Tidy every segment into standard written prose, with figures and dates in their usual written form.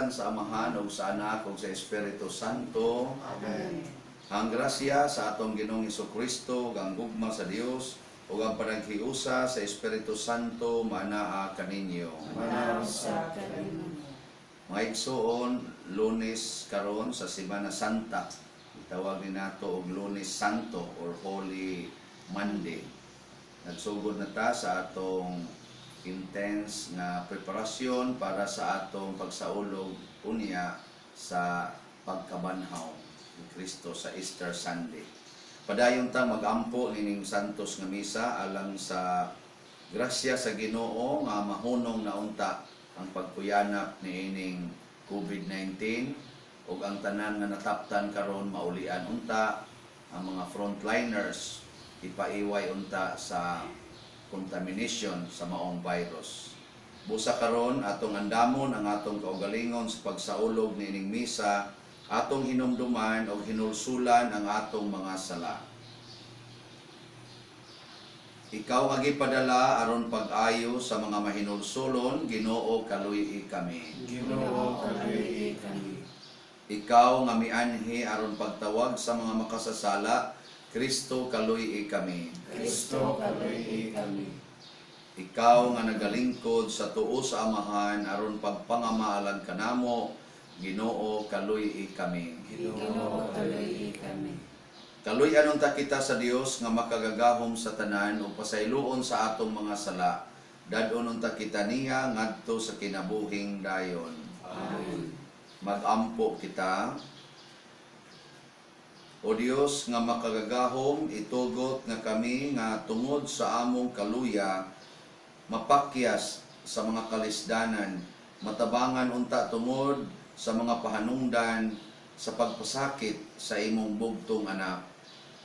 Sa ngalan sa Amahan ug sa Anak ug sa Espiritu Santo. Amen. Ang grasya sa atong Ginoong Kristo, ug ang gugma sa Dios ug ang panaghiusa sa Espiritu Santo manaa kaninyo. Manaa sa kanimo. Mga igsoon, Lunes karon sa Semana Santa. Tawag ni nato og Lunes Santo or Holy Monday. Nagsugod na ta sa atong intense nga preparasyon para sa atong pagsaulog unya sa pagkabanhaw ni Kristo sa Easter Sunday. Padayon ta magampo nining santos nga misa alang sa grasya sa Ginoo nga mahunong na unta ang pagkuyanap niining COVID-19 ug ang tanan nga nataptan karon maulian unta ang mga frontliners, ipaiway unta sa contamination sa maong virus. Busa karon atong andamon ang atong kaugalingon sa pagsaulog niining misa, atong hinumduman og hinulsulan ang atong mga sala. Ikaw nga gipadala aron pag-ayo sa mga mahinulsulon, Ginoo, kaluy-i kami. Ginoo, kaluy-i kami. Ikaw nga mianhi aron pagtawag sa mga makasasala, Kristo, kaluy-i kami. Kristo, kaluy-i kami. Ikaw nga nagalingkod sa tuo sa Amahan aron pagpangamaalan kanamo, Ginoo, kaluy-i kami. Ginoo, kaluy-i kami. Kaluy-an unta kita sa Dios nga makagagahom sa tanan ug pasayloon sa atong mga sala. Dad-on unta kita niya ngadto sa kinabuhing dayon. Amen. Magampo kita. O Dios nga makagagahom, itugot nga kami nga tungod sa among kaluya mapakyas sa mga kalisdanan, matabangan unta tungod sa mga pahanungdan sa pagpasakit sa imong bugtong anak.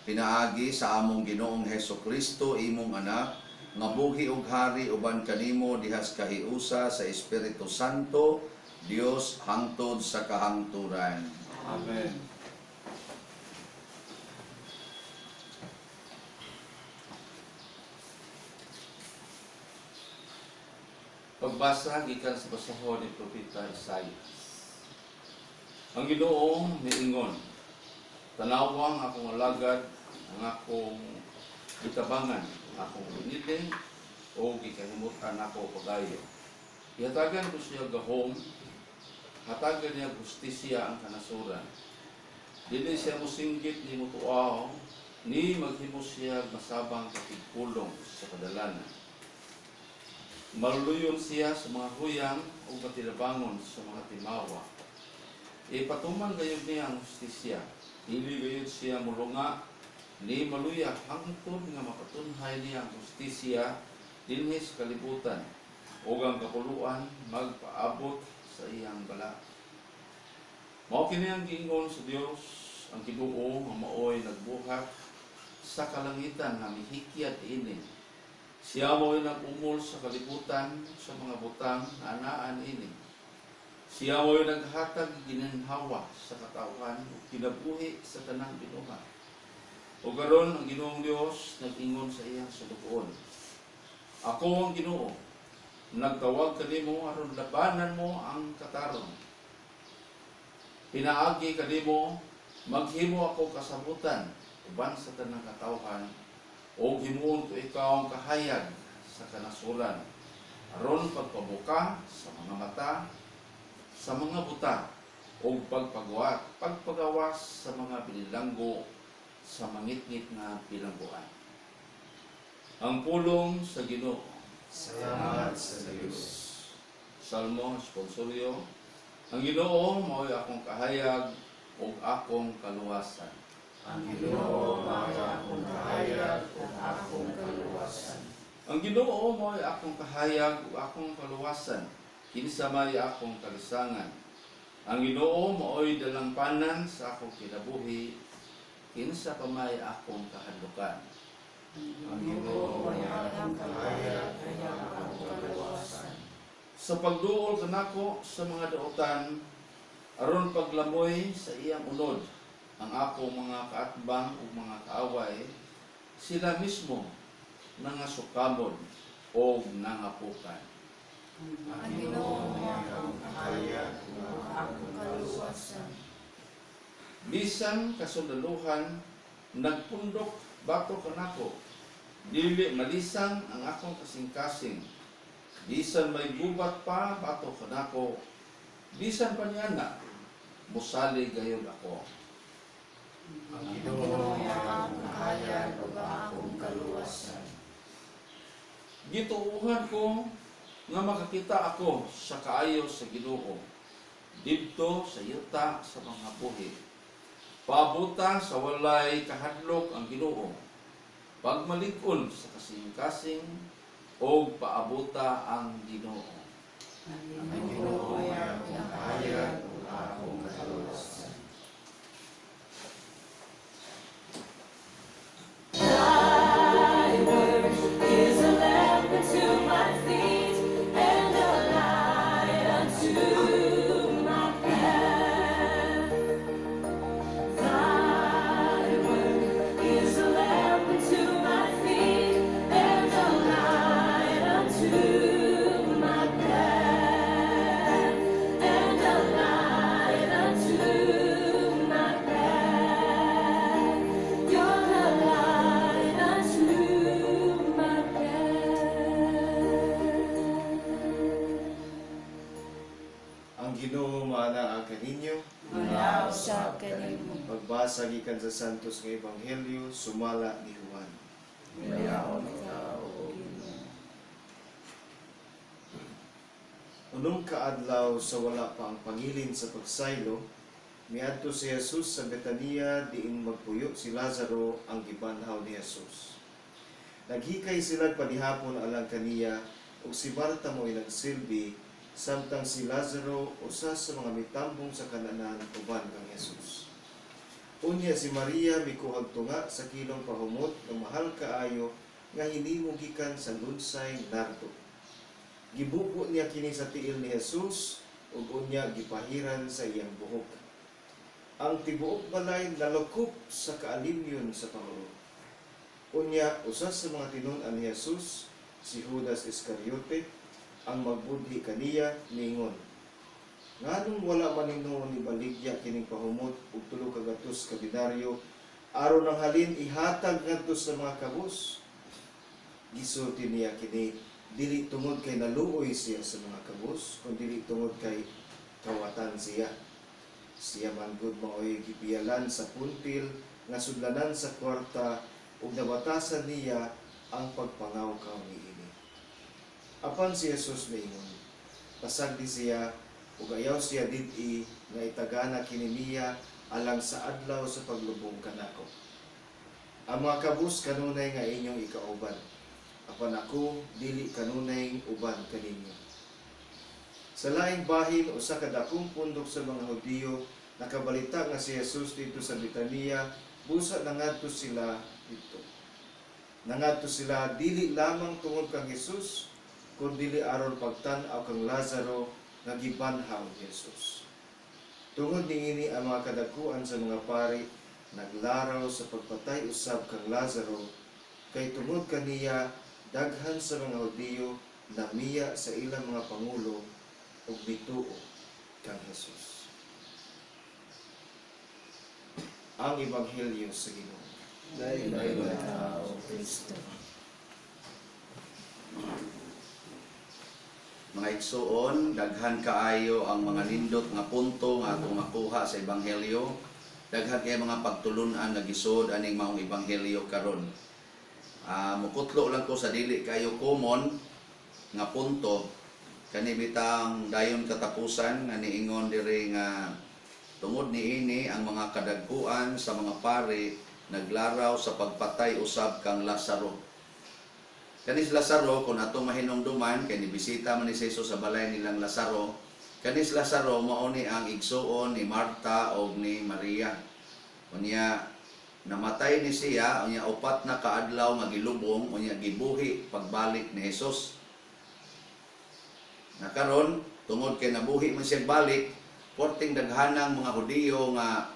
Pinaagi sa among Ginoong Heso Kristo, imong anak, nga buhi ug hari uban kanimo dihas kahiusa sa Espiritu Santo, Dios hangtod sa kahangturan. Amen. Pagbasa gikan sa basahon ni Propeta Isaias. Ang Ginoo niingon, tanawang akong alagad, ang akong gitabangan, ang akong pinili, o gikahimutan ako pagayo. Ihatagan ko siya gahom, hatagan niya hustisya ang kanasuran. Dili siya mosinggit ni mutuaw, ni maghimo siya masabang kapigpulong sa kadalanan. Maluluyon siya sa mga huyang o matilabangon sa mga timawa. Ipatuman gayud niya ang hustisya. Dili gayud siya mulunga ni maluya hangtod nga mapatunhay niya ang hustisya dinhi sa kalibutan ug ang kapuluan magpaabot sa iyang bala. Mao kini ang giingon sa Dios, ang Ginoo nga maoy nagbuhat sa kalangitan nga mihikyat ini. Siya mao'y nag-umol sa kalibutan sa mga butang nga anaan ini. Siya mao'y naghatag ginhawa sa katawhan ug kinabuhi sa tanang binuhat. Ug karon ang Ginoong Dios nag-ingon sa iyang sulugoon, ako ang Ginoo, nagtawag kanimo aron labanan mo ang katarong. Pinaagi kanimo maghimo ako kasabutan uban sa tanang katawhan, ug himuon ko ikaw ang kahayag sa kanasuran aron pagpabuka sa mga mata sa mga buta ug pagpagawas sa mga binilanggo sa mangitngit nga bilangguan. Ang pulong sa Ginoo. Salamat sa Dios. Salmo, responsoryo. Ang Ginoo mao'y akong kahayag ug akong kaluwasan. Ang Ginoo mao'y akong kahayag ug akong kaluwasan. Ang Ginoo mao'y akong kahayag ug akong kaluwasan, kinsa may akong kalisangan. Ang Ginoo mao'y dalangpanan sa akong kinabuhi, kinsa pa may akong kahadlukan. Ang Ginoo mao'y akong kahayag ug akong kaluwasan. Sa pagduol kanako sa mga daotan, aron paglamoy sa iyang unod, ang akong mga kaatbang ug mga kaaway, sila mismo nangasukamod o nangapukan. Ang Ginoo mao akong kahayag ug akong kaluwasan. Bisan kasundaluhan nagpundok batok kanako, dili malisang ang akong kasing-kasing. Bisan may gubat pa batok kanako, bisan pa niana, mosalig gayud ako. Ang Ginoo mao akong kahayag ug akong kaluwasan. Gituohan ko nga makakita ako sa kaayo sa Ginoo didto sa yuta sa mga buhi. Paabuta sa walay kahadlok ang Ginoo, pagmalig-on sa kasing-kasing, og paabuta ang Ginoo. Ang Ginoo mao akong kahayag ug akong kaluwasan. Thy word is a lamp unto my feet and a light unto my path. Thy word is a lamp unto my feet and a light unto my path. And a light unto my path. You're the light unto my path. Ang Ginoo maanaa kaninyo. Maanaa usab kanimo. Pagbasa gikan sa Santos nga Ebanghelyo sumala ni Juan. Dayaon ikaw, O Ginoo. Unom ka adlaw sa wala pa ang pangilin sa pagsaylo, miadto si Jesus sa Betania diin magpuyo si Lazaro ang gibanhaw ni Jesus. Naghikay sila panihapon alang kaniya ug si Marta mo'y nagsilbi samtang si Lazaro usa sa mga mitambong sa kananan uban kang Jesus. Unya si Maria mikuhag tunga sa kilong pahumot nga mahal kaayo nga hinimo gikan sa lunsay nardo. Gibubo niya kini sa tiil ni Jesus ug unya gipahiran sa iyang buhok. Ang tibuok balay nalukop sa kaalimyon sa pahurot. Unya usa sa mga tinun-an ni Jesus, si Judas Iscariote, ang magbudhi kaniya, niingon, "Nganong wala man hinuon ibaligya kining pahumot og 300 ka denaryo aron ang halin ihatag ngadto sa mga kabus?" Gisulti niya kini dili tungod kay naluoy siya sa mga kabus, kundi tungod kay kawatan siya. Siya man gud maoy gipiyalan sa puntil nga sudlanan sa kwarta ug nabatasan niya ang pagpangawkaw niini. Apan si Jesus miingon, "Pasagdi siya ug ayaw siya did-i nga itagana kini niya alang sa adlaw sa paglubong kanako. Ang mga kabus kanunay nga inyong ikauban, apan ako dili kanunay uban kaninyo." Sa laing bahin, usa ka dakong pundok sa mga Hudiyo nakabalita nga si Jesus didto sa Betania, busa nangadto sila didto. Nangadto sila dili lamang tungod kang Jesus, kundi aron pagtan-aw kang Lazaro nga gibanhaw ni Jesus. Tungod niini, ang mga kadakuan sa mga pari naglaraw sa pagpatay usab kang Lazaro, kay tungod kaniya daghan sa mga Hudiyo namiya sa ilang mga pangulo ug mituo kang Jesus. Ang Ebanghelyo sa Ginoo. Dayon Ikaw, O Kristo. Mga igsuon, daghan kaayo ang mga nindot nga punto nga atong makuha sa ebanghelyo. Daghan kay mga pagtulun-an nga gisod aning maong ebanghelyo karon. Mukutlo lang ko sa dili kayo common nga punto, kani bitang dayon katapusan nga niingon diri nga tungod niini ang mga kadagkuan sa mga pari naglaraw sa pagpatay usab kang Lazaro. Kani si Lazaro, kung atong mahinumduman, kay nibisita man ni si Jesus sa balay nilang Lazaro, kani si Lazaro mao ni ang igsuon ni Marta og ni Maria. Unya namatay ni siya, unya 4 na kaadlaw nga gilubong, unya gibuhi pagbalik ni Jesus. Na karon, tungod kay nabuhi man siya balik, porting daghanang mga Hudiyo nga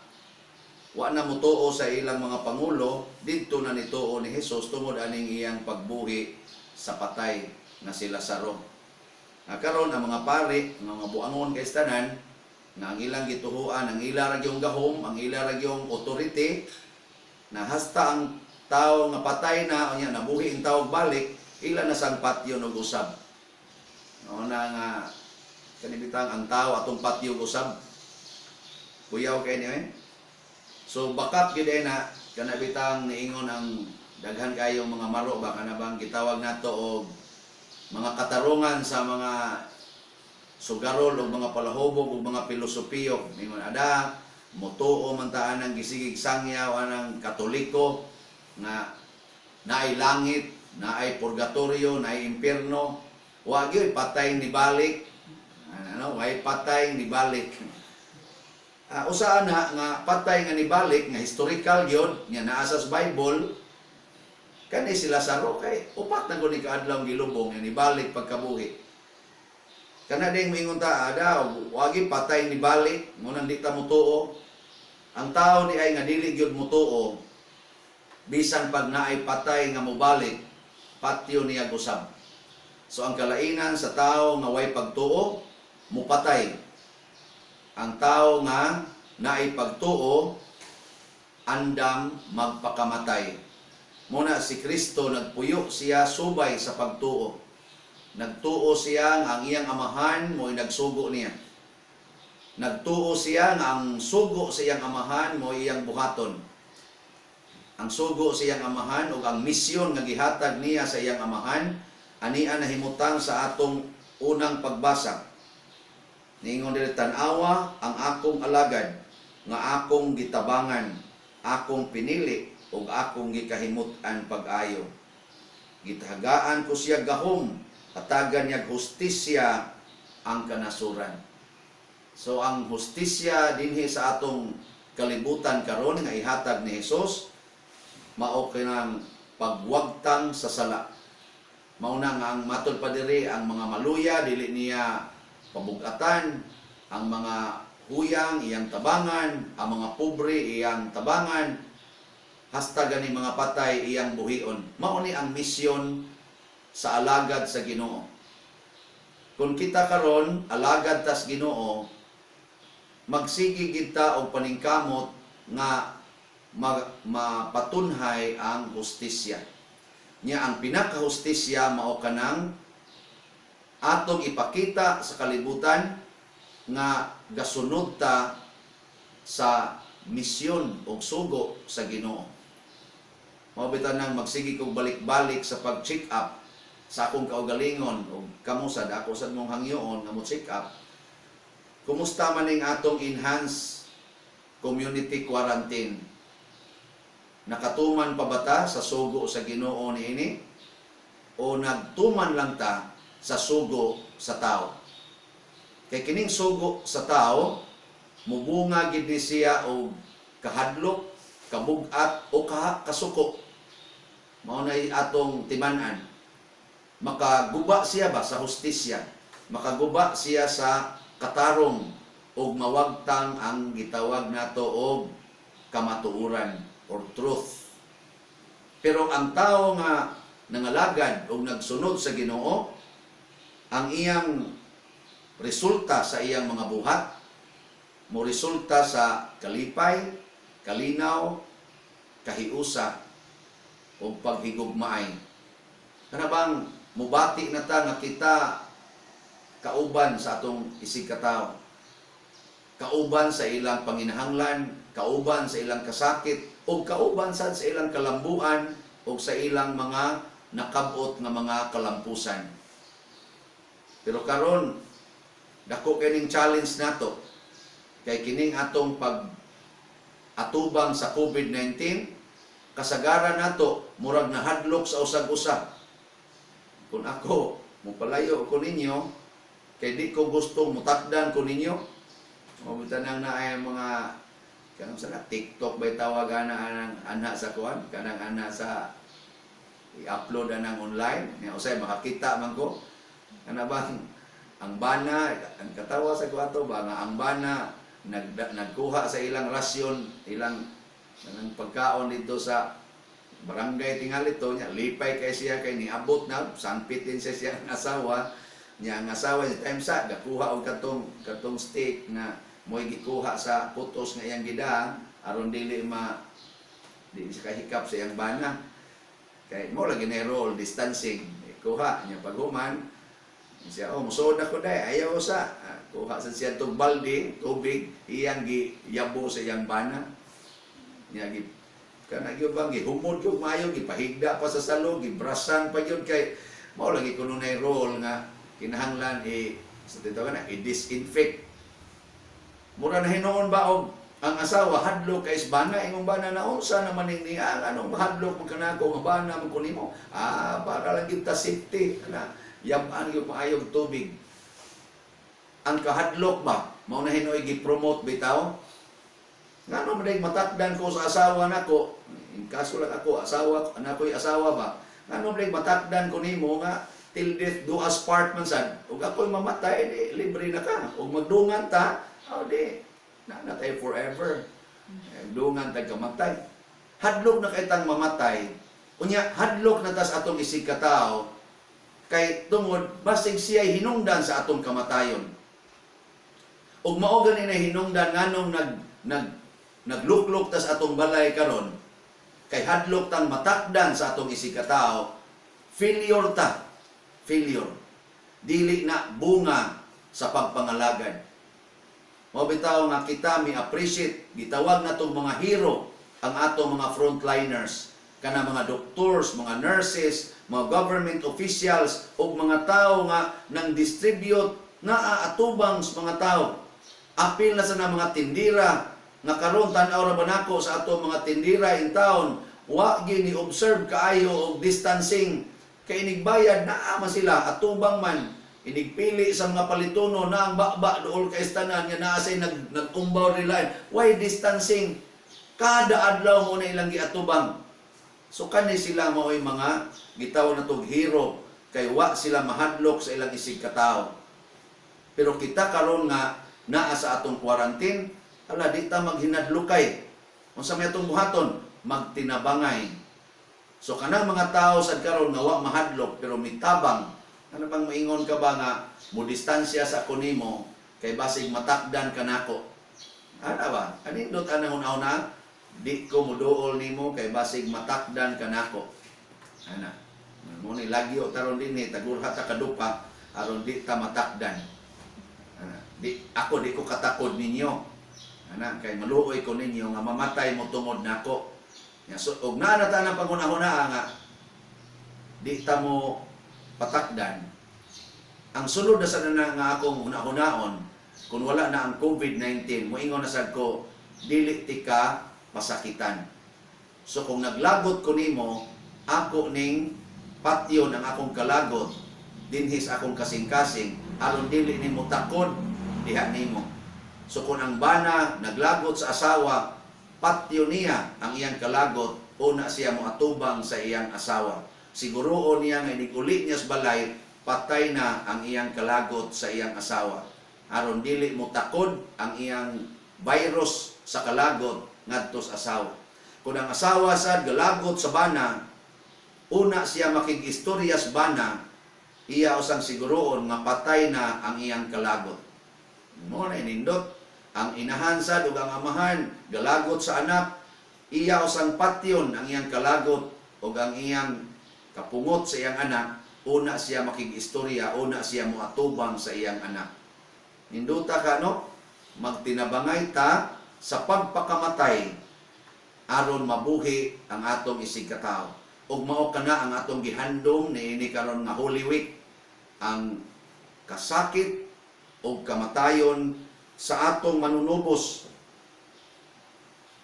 wa na motuo sa ilang mga pangulo, didto na nituo ni Jesus tungod aning iyang pagbuhi sa patay na si Lazaro. Nga karon ang mga pari, ang mga buangon kay tanan nga ang ilang gituhuan, ang ila ra gyung gahom, ang ila ra gyung authority na hasta ang tao nga patay na unya nabuhi ang tawag balik, ila na sang patyon og usab. No na nga kanibitang ang tao atong patyo og usab. Kuyaw kay niyo eh. So bakat gyud ay na kanabitang niingon ang daghan kayong mga maro ba kana bang gitawag nato og mga katarungan sa mga sugarol o mga palahubog o mga pilosopiyo. Ningon ada motuo man ta anang gisigig sangyaw anang Katoliko nga naay langit, naay purgatorio, naay impierno. Wa gyud patay ni balik. Ano, way patay ni balik. Usa na nga patay nga nibalik nga historical gyud nga naa sa Bible kani si Lazaro kay upat na gud ni kaadlaw gilubong nga nibalik pagkabuhi. Kana ding moingon ta ada wagi patay nibalik mo nang di ta motuo. Ang tao di ay nga dili gyud motuo bisan pag naay patay nga mobalik patyo niya usab. So ang kalainan sa tao nga way pagtuo mupatay. Ang tao nga naay pagtuo andam magpakamatay. Muna si Kristo nagpuyo siya subay sa pagtuo. Nagtuo siya nga ang iyang amahan mo'y nagsugo niya. Nagtuo siya nga ang sugo sa iyang amahan mo'y iyang buhaton. Ang sugo sa iyang amahan o ang misyon nga gihatag niya sa iyang amahan ania nahimutang sa atong unang pagbasa. Niingon diri, tan-awa ang akong alagad nga akong gitabangan, akong pinili ug akong gikahimut-an pag-ayo. Gitahagaan ko siya gahom, hatagan niya hustisya ang kanasuran. So ang hustisya dinhi sa atong kalibutan karon nga ihatag ni Hesus mao kinang pagwagtang sa sala. Mao na nga ang matod pa diri ang mga maluya dili niya pabugatan, ang mga huyang iyang tabangan, ang mga pobre iyang tabangan, hasta gani mga patay iyang buhion. Mao ni ang misyon sa alagad sa Ginoo. Kung kita karon alagad tas Ginoo, magsige kita og paningkamot nga mapatunhay ang hustisya. Nya ang pinakahustisya mao kanang atong ipakita sa kalibutan nga gasunod ta sa misyon og sugo sa Ginoo. Mao bitaw nang magsige kog balik-balik sa pag-check up sa akong kaugalingon og kamo sad ako sad mong hangyoon nga mo check up. Kumusta man ning atong enhanced community quarantine? Nakatuman pa ba ta sa sugo sa Ginoo niini o nagtuman lang ta sa sugo sa tao? Kay kining sugo sa tao mubunga gid ni siya og kahadlok, kabug-at o kasuko. Mao na atong timan-an. Makaguba siya ba sa hustisya? Makaguba siya sa katarong og mawagtang ang gitawag nato og kamatuoran or truth. Pero ang tao nga nangalagad og nagsunod sa Ginoo, ang iyang resulta sa iyang mga buhat mo resulta sa kalipay, kalinaw, kahiusa o paghigugmaay. Kana bang mubati na ta nga kita kauban sa atong isig katawo, kauban sa ilang panginahanglan, kauban sa ilang kasakit, o kauban sad sa ilang kalambuan o sa ilang mga nakabot nga mga kalampusan. Pero karon dako kining challenge nato kay kining atong pag atubang sa COVID-19, kasagaran nato murag nahadlok sa usag-usa. Kung ako mopalayo ko ninyo kay di ko gusto mutakdan ko ninyo. Mao nang naay mga kanang sa TikTok bay tawag ana anang ana sa kuan kanang ana sa i-upload anang online nya usay makakita man ko kana bang ang bana ang katawa sa kuato ba nga ang bana nagkuha sa ilang rasyon, ilang kanang pagkaon dito sa barangay tingali to nya lipay kay siya kay niabot na sangpit din siya siyang asawa. Nya ang asawa sa time sa gakuha og katong katong steak nga mo'y gikuha sa putos nga iyang gidaang aron dili ma di siya kahikap sa iyang bana. Kay mo lagi na role distancing. Kuha niya paghuman siya, "Oh, musuod ako day, ayaw sa." Ah, kuha sa siya tong balde, tubig, iyang giyabo sa iyang bana. Niya gi kana gyud bang gihumod gyud maayo, gipahigda pa sa salog, gibrasan pa gyud kay mao lagi kuno nay role nga kinahanglan i sa titaw na i-disinfect. Mura na hinuon ba og ang asawa hadlok kay bana, ingong bana na unsa naman ning niya, anong mahadlok man kanako nga bana man ko nimo? Ah, para lang gyud ta safety ana, yab-an gyud maayog tubig. Ang kahadlok ba mao na hinuoy gi-promote bitaw? Ngano man day matakdan ko sa asawa nako, in kaso lang ako asawa anakoy asawa ba, ngano man day matakdan ko nimo nga till death do us part man sad, ug ako'y mamatay di libre na ka, ug magdungan ta, oh, di na na tayo forever. Dungan tag kamatay. Hadlok na kay tang mamatay. Unya hadlok na tas atong isig katao kay tungod basig siya'y hinungdan sa atong kamatayon. Ug mao gani na hinungdan nganong nag nag nagluklok tas atong balay karon kay hadlok tang matakdan sa atong isig katao, failure ta. Failure. Dili na bunga sa pagpangalagad. Mao bitaw nga kita mi appreciate, gitawag natong mga hero ang atong mga frontliners, kana mga doctors, mga nurses, mga government officials ug mga tawo nga nang distribute naa atubang sa mga tawo. Apil na sa na mga tindira nga karon tan-aw ra ba nako sa atong mga tindira in town, wa gyud ni observe kaayo og distancing kay inigbayad naa man sila atubang man. Inigpili sa mga palituno na ang bakba dool kay tanan nga naa say nag-umbaw nila. Why distancing? Kada adlaw mo na ilang giatubang. So kani sila mao'y mga gitawag na tog hero kay wa sila mahadlok sa ilang isig katao. Pero kita karon nga naa sa atong quarantine, ala di ta maghinadlokay. Unsa may atong buhaton? Magtinabangay. So kanang mga tao sad karon nga wa mahadlok pero mitabang. Ano bang maingon ka ba nga mo distansya sa kunimo kay basig matakdan ka nako? Ana ba? Anindot anang una-una? Di ko muduol nimo kay basig matakdan ka nako. Ana. Mo ni lagyo taron dinhi tagurha ta kadupa aron di ta matakdan. Ana. Di ako di ko katakod ninyo. Ana kay maluoy ko ninyo nga mamatay mo tungod nako. Ya, so og naa na ta ang panghuna-huna nga di ta mo patakdan. Ang sulod na sa na nga akong hunahunaon kung wala na ang COVID-19, moingon na sad ko dili tika pasakitan. So kung naglagot ko nimo, ako ning patyon ang akong kalagot dinhi sa akong kasing-kasing aron dili nimo takod diha nimo. So kung ang bana naglagot sa asawa, patyon niya ang iyang kalagot, una siya moatubang sa iyang asawa. Siguroon niya nga inig-uli niya sa balay, patay na ang iyang kalagot sa iyang asawa. Aron dili mo takod ang iyang virus sa kalagot ngadto sa asawa. Kung ang asawa sad galagot sa bana, una siya makig-istorya sa bana, iya usang siguroon nga patay na ang iyang kalagot. Mo na inindot ang inahan sad ug ang amahan galagot sa anak, iya usang patyon ang iyang kalagot ug ang iyang kapungot sa iyang anak, una siya makig-istorya, una siya moatubang sa iyang anak. Ninduta ka, no? Magtinabangay ta sa pagpakamatay aron mabuhi ang atong isig katao. Ug mao kana ang atong gihandom niini karon nga Holy Week, ang kasakit ug kamatayon sa atong manunubos.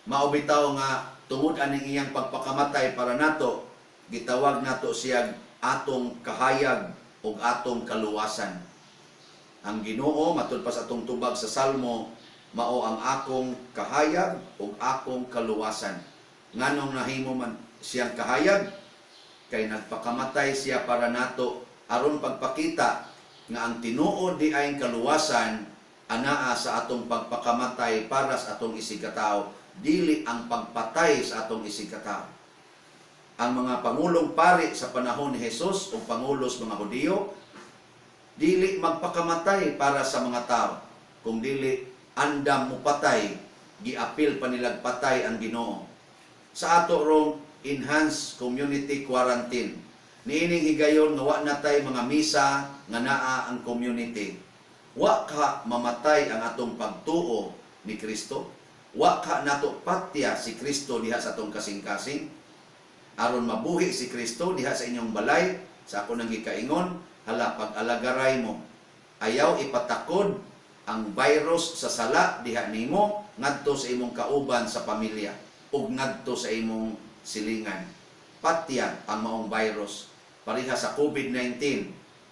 Mao bitaw nga tungod aning iyang pagpakamatay para nato, gitawag nato siya atong kahayag ug atong kaluwasan. Ang Ginoo matud pa sa atong tubag sa Salmo, mao ang akong kahayag ug akong kaluwasan. Nganong nahimo man siyang kahayag? Kay nagpakamatay siya para nato aron pagpakita nga ang tinuod di ay kaluwasan anaa sa atong pagpakamatay para sa atong isig katao, dili ang pagpatay sa atong isig katao. Ang mga pangulong pari sa panahon ni Jesus o pangulo sa mga Hudiyo, Dili magpakamatay para sa mga tao. Kung dili andam mo patay, giapil pa nilag patay ang Ginoo. Sa ato rong enhanced community quarantine, niining higayon nga wa natay mga misa nga naa ang community. Wa ka mamatay ang atong pagtuo ni Kristo. Wa ka nato patya si Kristo diha sa atong kasing-kasing. Aron mabuhi si Kristo diha sa inyong balay, sa ako nang gikaingon, hala pag-alagaray mo. Ayaw ipatakod ang virus sa sala diha nimo ngadto sa imong kauban sa pamilya ug ngadto sa imong silingan. Patya ang maong virus. Pareha sa COVID-19,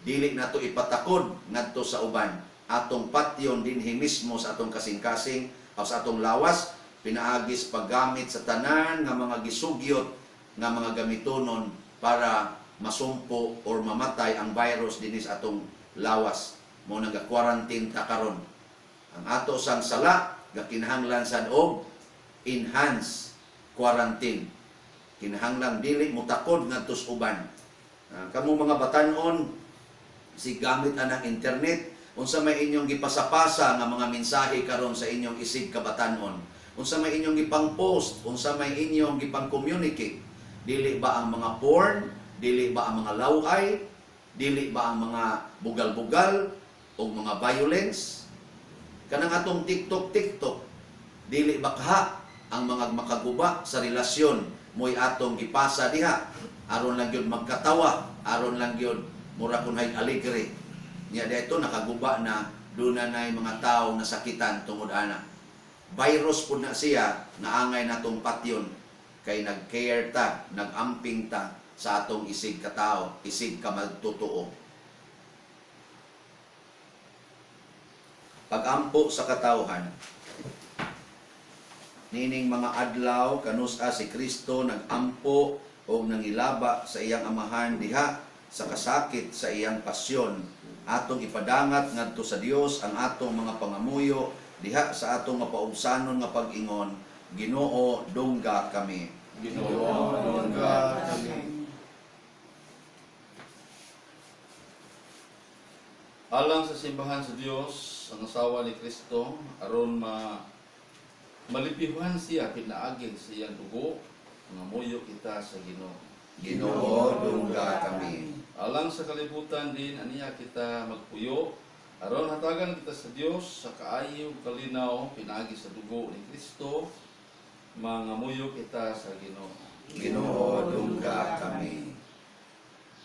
dili nato ipatakod ngadto sa uban. Atong patyon dinhi mismo sa atong kasing-kasing o sa atong lawas, pinaagis paggamit sa tanan nga mga gisugyot nga mga gamitonon para masumpo or mamatay ang virus dinhi sa atong lawas. Mo nang ga-quarantine ta karon. Ang ato sang sala gakinahanglan sad og enhanced quarantine. Kinahanglan dili mutakod ngadto sa uban. Kamo mga batan-on si gamit anang internet, unsa may inyong gipasapasa nga mga mensahe karon sa inyong isig kabatan-on, unsa may inyong gipang-post, unsa may inyong gipang-communicate? Dili ba ang mga porn, dili ba ang mga laway, dili ba ang mga bugal-bugal o mga violence? Kanang atong TikTok, dili ba kaha ang mga makaguba sa relasyon mo'y atong gipasa diha? Aron lang gyud magkatawa, aron lang gyud mura kun hay alegre. Nya dito nakaguba na duna nay mga tao nasakitan tungod ana. Virus pud na siya naangay natong patyon kay nag-care ta, nag-amping ta sa atong isig katao, isig kamagtotoo. Pagampo sa katawhan, nining mga adlaw kanus-a si Kristo nagampo og nangilaba sa iyang amahan diha sa kasakit sa iyang pasyon. Atong ipadangat ngadto sa Dios ang atong mga pangamuyo diha sa atong mapaubsanon nga pag-ingon, Ginoo, dungga kami. Ginoo, dungga kami. Alang sa simbahan sa Dios, ang asawa ni Kristo, aron malipihuan siya pinaagi sa iyang dugo, mangamuyo kita sa Ginoo. Ginoo, dungga kami. Alang sa kalibutan din aniya kita magpuyo, aron hatagan kita sa Dios sa kaayo ug kalinaw pinaagi sa dugo ni Kristo, mangamuyo kita sa Ginoo. Ginoo, dungga kami.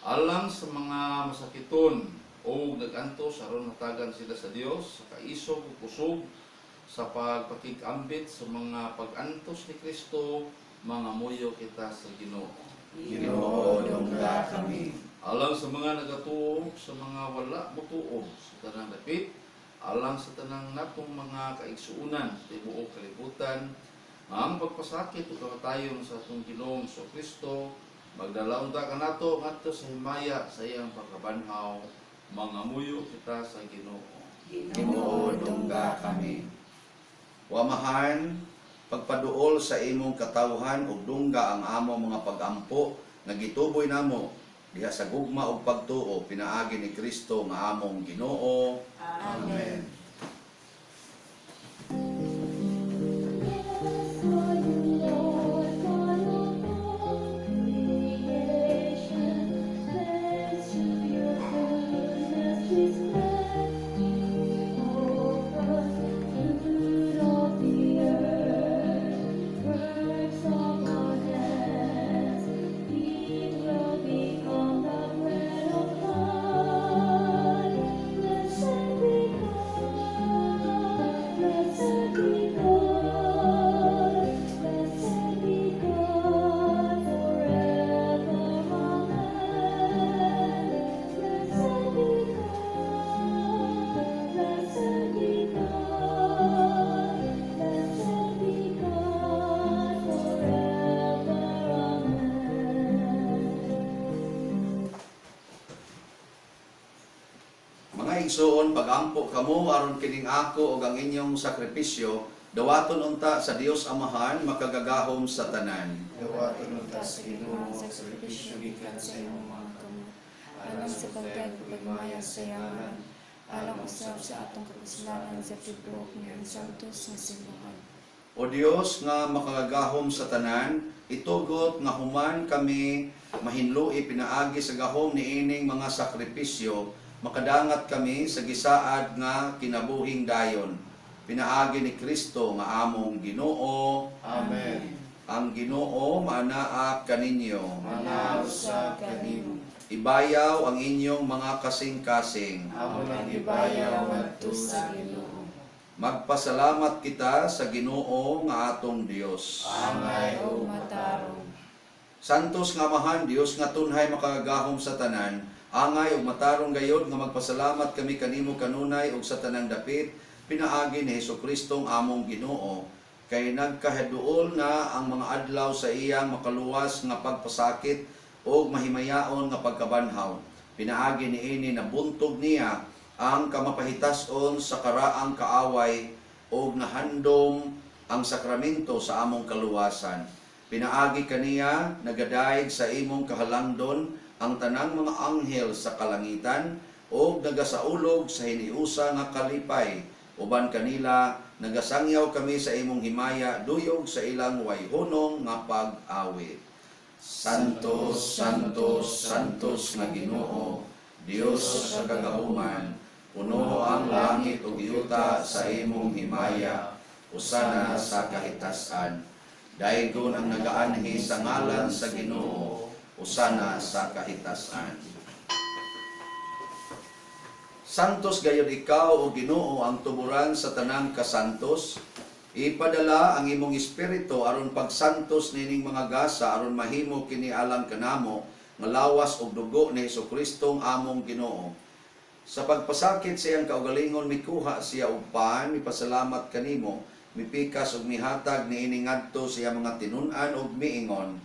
Alang sa mga masakiton o nag-antos, aron hatagan sila sa Dios sa kaisog ug kusog sa pagpakigambit sa mga pag-antos ni Kristo, mangamuyo kita sa Ginoo. Ginoo, dungga kami. Alang sa mga nagatuo, sa mga wala motuo sa tanang dapit, alang sa tanang natong mga kaigsuonan sa tibuok kalibutan, ang pagpasakit ug kamatayon sa atong Ginoong Kristo, magdala unta kanato ngadto sa himaya sa iyang pagkabanhaw, mangamuyo kita sa Ginoo. Ginoo, dungga kami. Wamahan, pagpaduol sa imong katawhan ug dungga ang among mga pagampo nga gituboy namo diha sa gugma ug pagtuo pinaagi ni Kristo nga among Ginoo. Amen. Igsuon, pagampo kamo aron kining ako og ang inyong sakripisyo dawaton unta sa Dios Amahan makagagahom sa tanan. Dawaton unta sa Ginoo ang sakripisyo gikan sa imong mga kamot, Alang sa pagdayeg ug paghimaya sa iyang ngalan, alang usab sa atong kapuslanan sa tibuok niyang santos nga simbahan. O Dios nga makagagahom sa tanan, itugot nga human kami mahinloi pinaagi sa gahom niining mga sakripisyo, makadangat kami sa gisaad nga kinabuhing dayon. Pinaagi ni Kristo nga among Ginoo. Amen. Ang Ginoo maanaa kaninyo. Manaa usab kanimo. Ibayaw ang inyong mga kasing-kasing. Amo nang Ibayaw ibayaw ngadto sa Ginoo. Magpasalamat kita sa Ginoo nga atong Dios. Angay ug matarong. Santos nga Amahan, Dios nga tunhay makagagahom sa tanan, angay ug matarong gayod nga magpasalamat kami kanimo kanunay ug sa tanang dapit, pinaagi ni Hesukristo ang among Ginoo, kay nagkahaduol na ang mga adlaw sa iyang makaluwas nga pagpasakit ug mahimayaon nga pagkabanhaw. Pinaagi niini na buntog niya ang kamapahitas-on sa karaang kaaway ug nahandom ang sakramento sa among kaluwasan. Pinaagi kaniya nagadayeg sa imong kahalangdon ang tanang mga anghel sa kalangitan ug nagasaulog sa hiniusa nga kalipay. Uban kanila nagasangyaw kami sa imong himaya duyog sa ilang wayhunong nga pag-awit. Santos, Santos, Santos nga Ginoo, Dios sa kagahuman, puno ang langit ug yuta sa imong himaya, usana sa kahitasan. Daygon ang nagaanhi sa ngalan sa Ginoo, usana sa kahitasan. Santos gayud ikaw o Ginoo ang tuburan sa tanang kasantos. Ipadala ang imong espiritu aron pagsantos nining mga gasa aron mahimo kini alang kanamo nga lawas ug dugo ni Hesukristo among Ginoo. Sa pagpasakit sa iyang kaugalingon mikuha siya og pan, mipasalamat kanimo, mipikas ug mihatag niini ngadto sa iyang mga tinun-an ug miingon: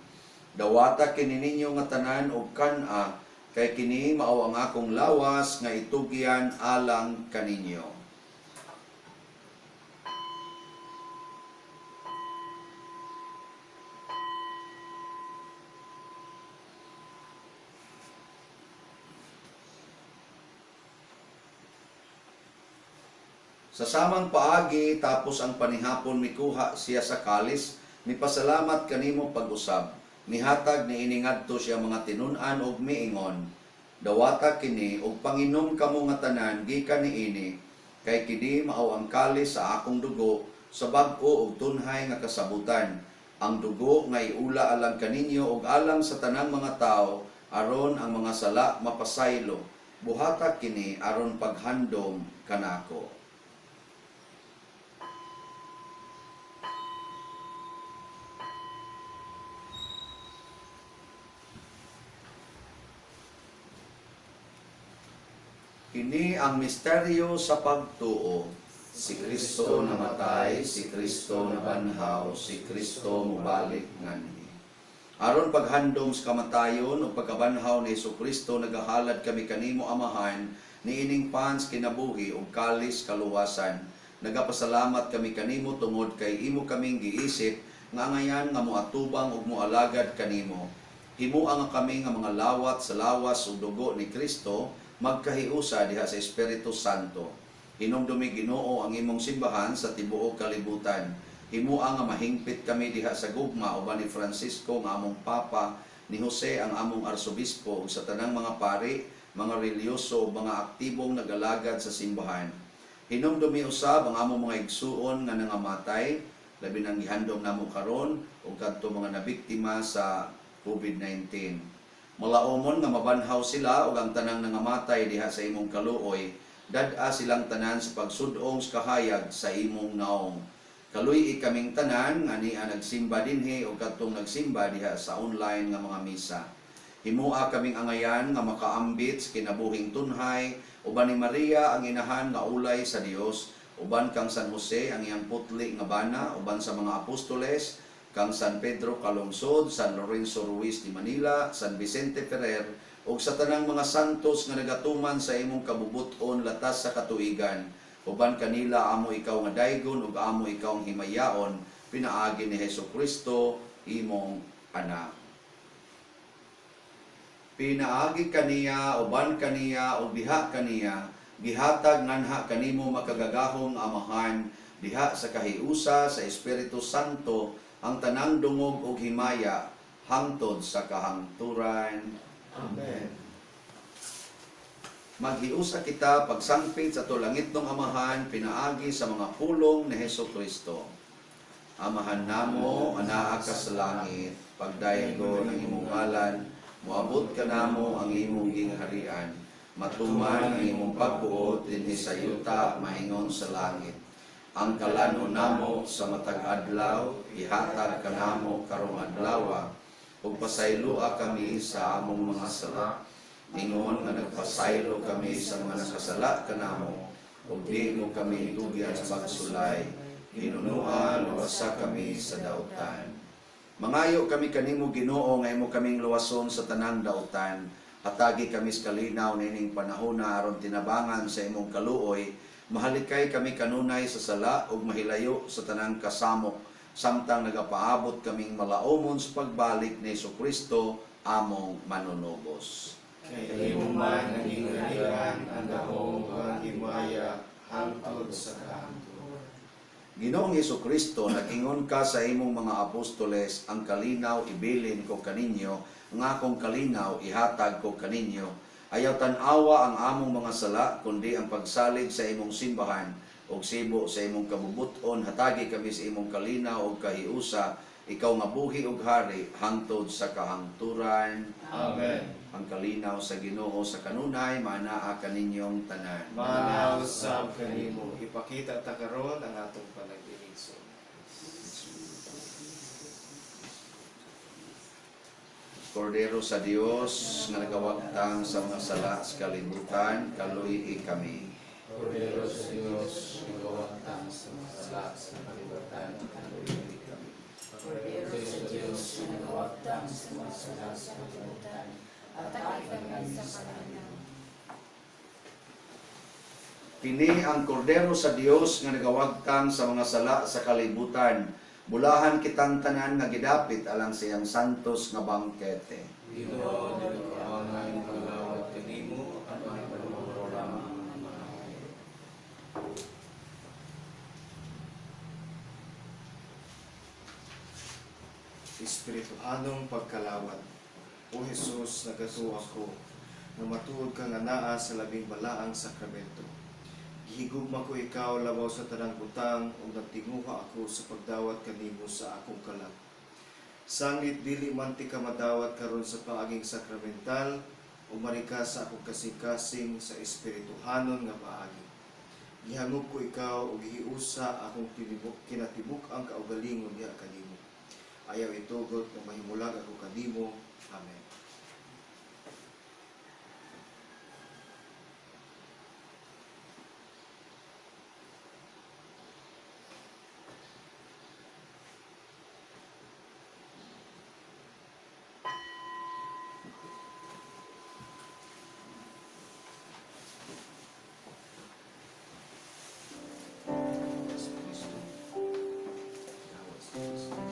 Dawata kini ninyo nga tanan og kan-a, kay kini mao ang akong lawas nga itugyan alang kaninyo. Sa samang paagi, tapos ang panihapon mikuha siya sa kalis, mipasalamat kanimo pag-usab. Mihatag niini ngadto siya mga tinun-an og miingon: Dawata kini og panginom kamo nga tanan gikan niini, kay kini mao ang kalis sa akong dugo sa bag-o og tunhay nga kasabutan. Ang dugo nga iula alang kaninyo ug alang sa tanang mga tawo aron ang mga sala mapasaylo. Buhata kini aron paghandom kanako. Kini ang misteryo sa pagtuo. Si Kristo namatay, si Kristo nabanhaw, si Kristo mobalik nganhi. Aron paghandom sa kamatayon ug pagkabanhaw ni Hesukristo, nagahalad kami kanimo Amahan niining pans kinabuhi ug kalis kaluwasan. Nagapasalamat kami kanimo tungod kay imo kaming giisip nga angayan nga moatubang ug moalagad kanimo. Himua nga kami nga mga lawat sa lawas ug dugo ni Kristo, magkahiusa diha sa Espiritu Santo. Hinumdumi Ginoo ang imong simbahan sa tibuok kalibutan. Himua nga mahingpit kami diha sa gugma uban ni Francisco nga among Papa, ni Jose ang among Arsobispo ug sa tanang mga pari, mga relihiyoso ug mga aktibong nagalagad sa simbahan. Hinumdumi usab ang among mga igsuon nga nangamatay, labi nang gihandom namo karon ug kadto mga nabiktima sa COVID-19. Malaomon nga mabanhaw sila ug ang tanang nangamatay diha sa imong kaluoy, dad-a silang tanan sa pagsud-ong sa kahayag sa imong naong. Kaluy-i kaming tanan nga nia nagsimba dinhi ug kadtong nagsimba diha sa online nga mga misa. Himua kaming angayan nga makaambit sa kinabuhing tunhay uban ni Maria ang inahan nga ulay sa Dios, uban kang San Jose ang iyang putli nga bana, uban sa mga apostoles, kang San Pedro Calungsod, San Lorenzo Ruiz de Manila, San Vicente Ferrer, ug sa tanang mga santos nga nagatuman sa imong kabubut-on latas sa katuigan. Uban kanila amo ikaw nga daygon ug amo ikaw ang himayaon, pinaagi ni Hesukristo imong anak. Pinaagi kaniya, uban kaniya, ug diha kaniya, gihatag nganha kanimo makagagahom nga Amahan, diha sa kahiusa sa Espiritu Santo ang tanang dungog ug himaya hangtod sa kahangturan. Amen. Maghiusa kita pagsangpit sa atong langitnong Amahan pinaagi sa mga pulong ni Hesus Kristo. Amahan namo, anaa ka sa langit, pagdayagon ang imong ngalan, moabot kanamo ang imong gingharian, matuman ang imong pagbuot dinhi sa yuta maingon sa langit. Ang kalan-on namo sa matag adlaw, ihatag kanamo karong adlawa, ug pasayloa kami sa among mga sala, ingon nga nagpasaylo kami sa mga nakasala kanamo, ug di mo kami itugyan sa pagsulay, hinunoa luwasa kami sa dautan. Mangayo kami kanimo Ginoo nga imo kaming luwason sa tanang dautan. Hatagi kami sa kalinaw niining panahona aron tinabangan sa imong kaluoy. Mahalikay kami kanunay sa sala ug mahilayo sa tanang kasamok, samtang nagapaabot kaming malaomon sa pagbalik ni Hesukristo among manunubos. Kay imo man ang gingharian, ang dahom ug ang himaya hangtod sa kahangturan. Ginoong Hesukristo, nag-ingon ka sa imong mga apostoles, ang kalinaw ibilin ko kaninyo, ang akong kalinaw ihatag ko kaninyo. Ayaw tan-awa ang among mga sala, kundi ang pagsalig sa imong simbahan ug sibo sa imong kabubuton. Hatagi kami sa imong kalinaw ug kahiusa, ikaw nga buhi ug hari hangtod sa kahangturan. Amen. Ang kalinaw sa Ginoo sa kanunay maanaa kaninyong tanan. Manaw sab kanimo, ipakita ta karon ang atong panag-iligso. Kordero sa Dios nga nagawagtang sa mga sala sa kalibutan, kaluy kami. Kordero sa Dios, nagawagtang sa mga sala sa kalibutan, kaluy kami. Kordero sa Dios nga nagawagtang sa mga sala sa kalibutan, hatagi kami sa kalinaw. Kini ang Kordero sa Dios nga nagawagtang sa mga sala sa kalibutan. Bulahan kitang tanan nga gidapit alang sa iyang santos nga bangkete. Ginoo, dili ko angay magalawat kanimo, apan ikaw lamang ang maayo. Espirituhanong pagkalawat. O Jesus, nagatuo ako nga matuod ka nga naa sa labing balaang sakramento. Gihigugma ko ikaw labaw sa tanang butang ug nagtinguha ako sa pagdawat kanimo sa akong kalag. Sanglit dili man ti ka madawat karon sa paaging sakramental, umari ka sa akong kasing-kasing sa espirituhanon nga paagi. Gihangop ko ikaw ug gihiusa akong kinatibuk-ang kaugalingon diha kanimo. Ayaw itugot nga mahimulag ako kanimo. Amen. Kristo.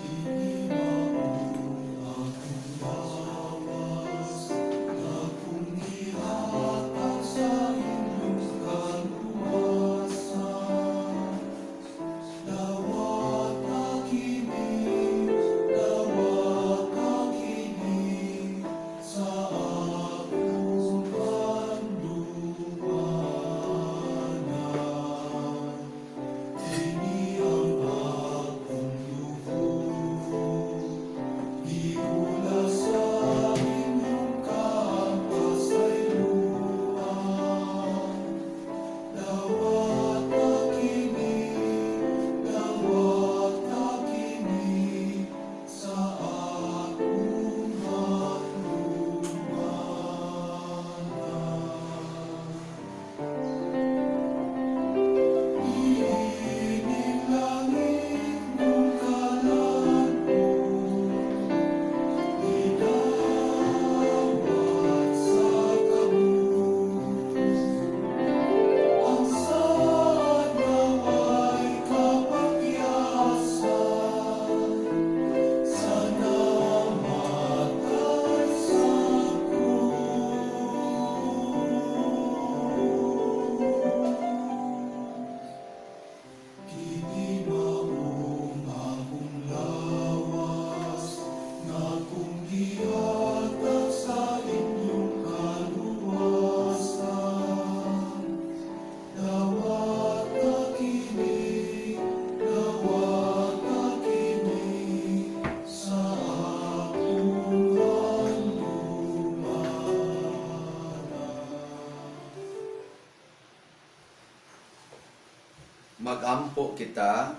Magampo kita.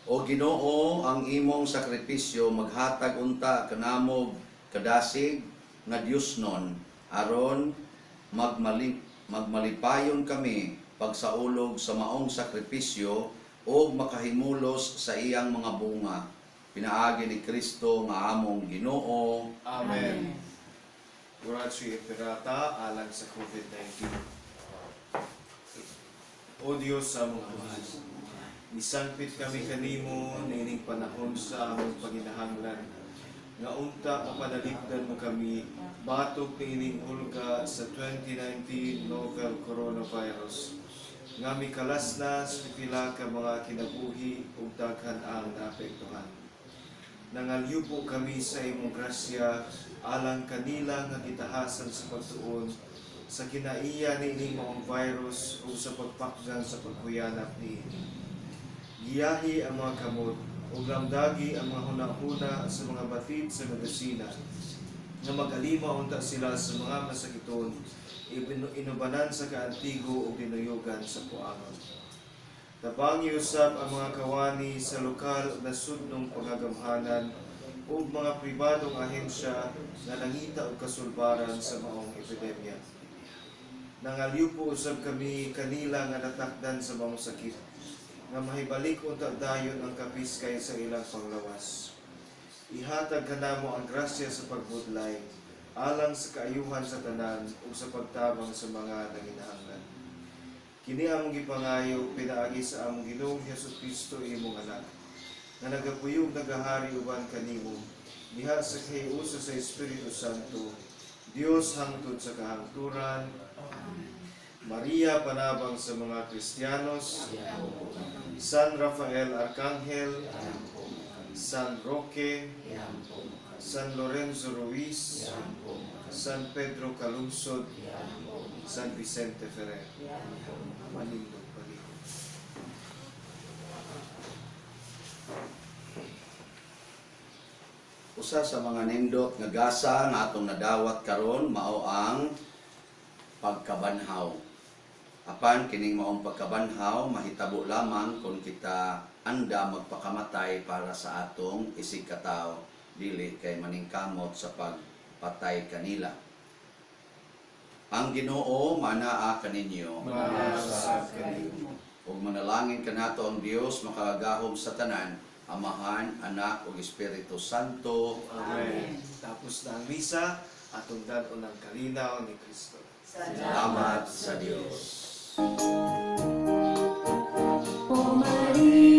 O Ginoo, ang imong sakripisyo maghatag unta kanamo kadasig nga Diosnon aron magmalipayon kami pagsaulog sa maong sakripisyo ug makahimulos sa iyang mga bunga pinaagi ni Kristo nga among Ginoo. Amen. Oratio Imperata alang sa COVID-19. O Diyos sa among Amahan, misangpit kami kanimo niining panahon sa among panginahanglan, nga unta mapanalipdan mo kami batok niining hulga sa 2019 novel coronavirus, nga mikalasnas pipila ka mga kinabuhi ug daghan ang naapektuhan. Nangalyupo kami sa imong grasya alang kanila nga gitahasan sa pagtuon sa kinaiya niining maong virus ug sa pagpakgan sa paghuyanap niini. Giyahi ang mga kamot ug lamdagi ang mga hunahuna sa mga batid sa medisina nga mag-alima unta sila sa mga masakiton, inubanan sa kaantigo ug dinuyugan sa puangon. Tabangi usab ang mga kawani sa lokal ug nasudnong pagagamhanan ug mga pribadong ahensya nga nangita og kasulbaran sa maong epidemya. Nangalyupo usab kami kanila nga natakdan sa maong sakit, nga mahibalik unta dayon ang kapiskay sa ilang panglawas. Ihatag kanamo ang grasya sa pagbudlay alang sa kaayuhan sa tanan ug sa pagtabang sa mga nanginahanglan. Kini among gipangayo pinaagi sa among Ginoong Hesus Kristo, imong anak, nga nagapuyong nagahari uban kanimo diha sa kahiusa sa Espiritu Santo, Dios hangtod sa kahangturan. Maria, panabang sa mga Kristiyanos, San Rafael Arcangel, San Roque, San Lorenzo Ruiz, San Pedro Calungsod, San Vicente Ferrer. Manindog palihog. Usa sa mga nindot nga gasa nga atong nadawat karon mao ang pagkabanhaw. Apan kining maong pagkabanhaw mahitabo lamang kung kita anda magpakamatay para sa atong isig katawo, dili kay maningkamot sa pagpatay kanila. Ang Ginoo manaa kaninyo. Manaa kanimo. Ug manalangin kanato ang Dios makagagahom sa tanan, Amahan, Anak ug Espiritu Santo. Amen. Tapos na ang misa, atong dad-on ang kalinaw ni Kristo. Salamat sa Dios. O Maria.